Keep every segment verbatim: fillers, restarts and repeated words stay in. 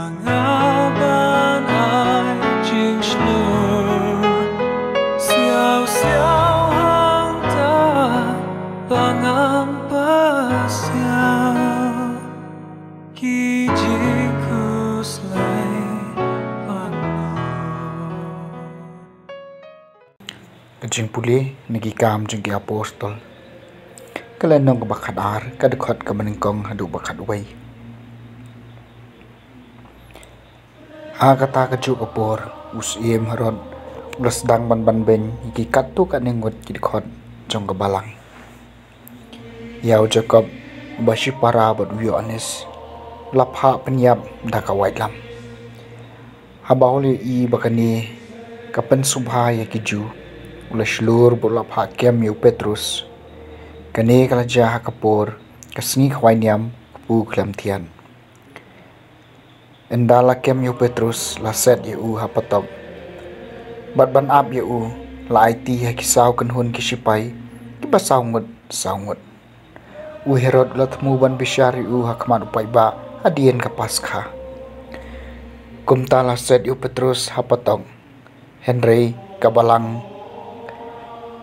Nga ban ai jingshlur siaw siaw hangta ba ngam pasiaw ki jingkhuslai pangnud. Ka jingpule na Ki Kam jong ki Apostol, ka lynnong kaba khatar, ka dkhot kaba nyngkong haduh ba khatwei. Ha kata ka juh ka por, u syiem Herod u la sdang ban banbeiñ ïa ki katto katne ngut ki dkhot jong ka balang. Ïa u Jakob uba shipara bad u Ïoannis u la phah pynïap da ka waitlam. Haba u la ïohi ba kane ka pynsngewbha ïa ki Jiw, u la shlur bad u la phah kem ïa u Petrus. Kane ka la jia ha ka por ka sngi khwai niam kpu khlem thiat. Ynda la kem ïa u Petrus, la set ïa u ha patok bad ban ap ïa u, la aiti ha ki saw kynhun ki shipai kiba saw ngut saw ngut. U Herod u la thmu ban bishar ïa u ha khmat u paidbah hadien ka Paskha. Kumta la set ïa u Petrus ha patok. Hynrei ka balang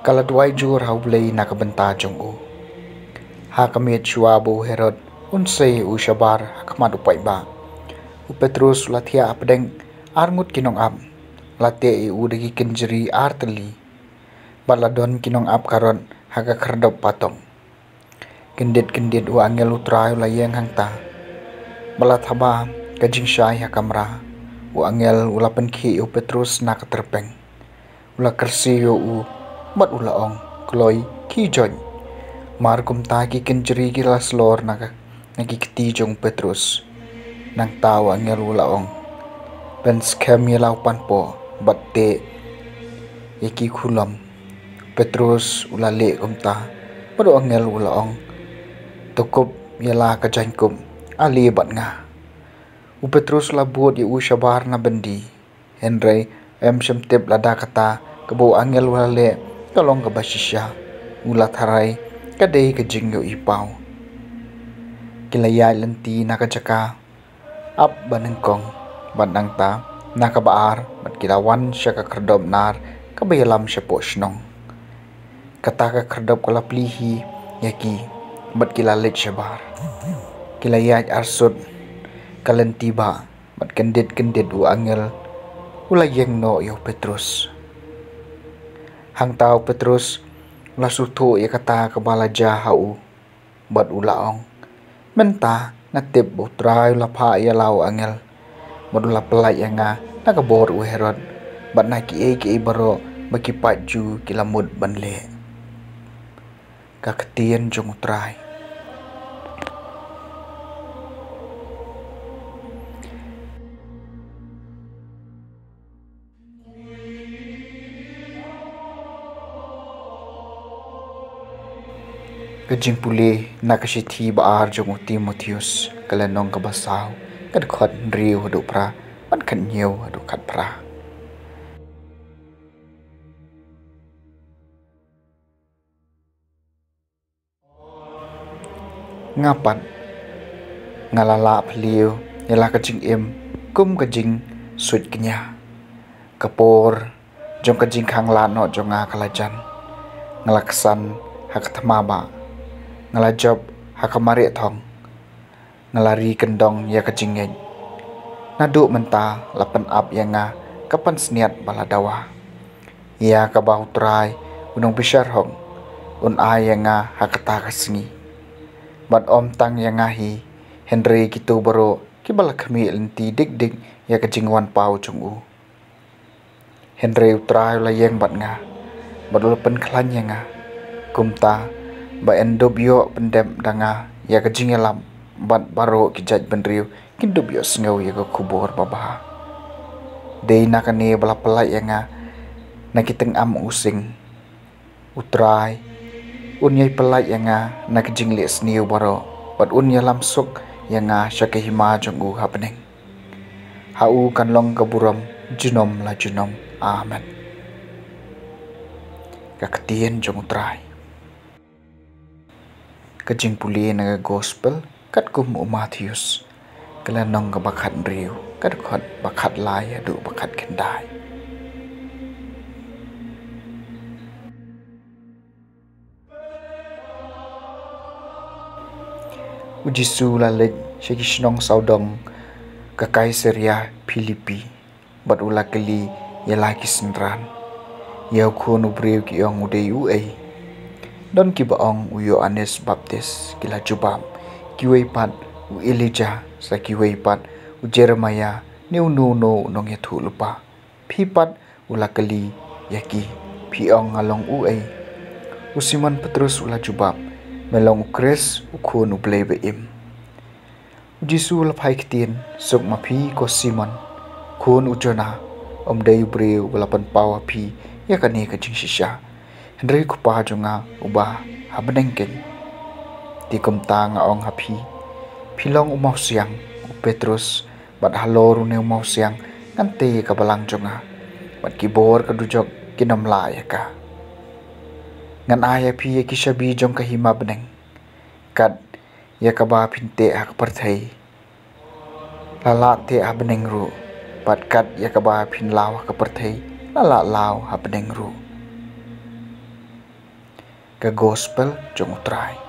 ka la duwai jur ha U Blei na ka bynta jong u. Ha ka miet shuwa ba u Herod un sei ïa u shabar ha khmat u paidbah, u Petrus u la thiah hapdeng ar ngut ki nongap, la teh ïa u da ki kynjri ar tylli, bad la don ki nongap ka rot ha ka khyrdop patok. Kyndit kyndit u angel U Trai u la ïeng hangta. Bad la thaba ka jingshai ha kamra, u angel u la pynkhih ïa u Petrus na ka tyrpeng. U la kyrsiew ïa u bad u la ong, "Kloi, khie joit." Mar kumta ki kynjri ki la slor na ka, na ki kti jong u Petrus. Nangta u angel u la ong, "Pynskhem ïa la u panpoh bad teh ïa ki khulom." Petrus u la leh kumta, bad u angel u la ong, "To kup ïa la ka jaiñkup, ale bad nga." U Petrus u la bud ïa u shabar na byndi. Hynrei em shym tip lada kata kaba u angel u la leh ka long kaba shisha. U la tharai ka dei ka jingïohi paw. Ki la ïaid lynti na ka jaka ap ba nyngkong, bad nangta na kaba ar, bad ki la wan sha ka khyrdop nar kaba ïalam shapoh shnong. Kata ka khyrdop ka la plie hi ïa ki, bad ki la leit shabar. Ki la ïaid arsut ka lynti bah, bad kyndit kyndit u angel u la ïeng noh ïa u Petrus. Hangta u Petrus u la sngewthuh ïa kata kaba la jia ha u, bad u la ong, "Mynta nga tip ba U Trai u la phah ïa la u angel, bad u la pyllait ïa nga na ka bor u Herod, bad na kiei kiei baroh ba ki paid Jiw ki la mut ban leh." Ka ktien jong U Trai. Ka jingpule na ka shithi ba ar jong u Timotheus, ka lynnong kaba saw, ka dkhot hynriew haduh phra, bad khathynñiew haduh khatphra. Nga pat, nga la lah phylliew ïa la ka jingim kum ka jingsuid kñia. Ka por jong ka jingkhang lad noh jong nga ka la jan. Nga la ksan ha ka thma bah, nga la jop ha ka mareh thong. Nga la ri kyndong ïa ka jingngeit. Naduh mynta la pynap ïa nga ka pansngiat ba la dawa, ïa kaba U Trai u nongbishar hok un ai ïa nga ha kata ka sngi. Bad ym tang ïa nga hi, hynrei kito baroh kiba la khmih lynti dik dik ïa ka jingwan paw jong u. Hynrei U Trai u la ïeng bad nga, bad u la pynkhlaiñ ïa nga. Kumta, ba yn dup ïoh pyndep da nga ïa ka jingïalap, bad baroh ki jaitbynriew kin dup ïohsngew ïa ka khubor babha. Dei na kane ba la pyllait ïa nga na ki tyngam u sing. U Trai un ïai pyllait ïa nga na ki jingleh sniew baroh, bad un ïalam suk ïa nga sha ka hima jong u ha bneng. Ha u kan long ka burom junom la junom. Amen. Ka ktien jong U Trai. Ka jingpule na ka Gospel katkum u Mathaios, ka lynnong kaba khathynriew. ka dkhot ba khatlai haduh ba khatkhyndai. U Jisu u la leit sha ki shnong sawdong ka Kaisaria Philipi, bad u la kylli ïa la ki synran, ïa u Khun u briew ki ong u dei uei? Don kiba ong u Ïoannis Baptis, ki la jubab, kiwei pat u Elijah, sa kiwei pat u Jeremiah, ne uno uno u nongïathuhlypa. Phi pat, u la kylli ïa ki, phi ong nga long uei? U Simon Petrus u la jubab, me long u Khrist, u Khun u Blei ba im. U Jisu u la phai ktien, suk ma phi ko Simon, khun u Jonah, ym dei u briew ba la pynpaw ha phi ïa kane ka jingshisha, hynrei u Kpa jong nga uba ha bneng keiñ. Te kumta nga ong ha phi, phi long u mawsiang, u Petrus, bad halor une u mawsiang ngan tei ïa ka balang jong nga, bad ki bor ka dujok kin ym lah ïa ka. Ngan ai ha phi ïa ki shabi jong ka hima bneng. Kat ïa kaba phin teh ha ka pyrthei, la lah teh ha bneng ruh, bad kat ïa kaba phin law ha ka pyrthei, la lah law ha bneng ruh. Ka Gospel jong U Trai.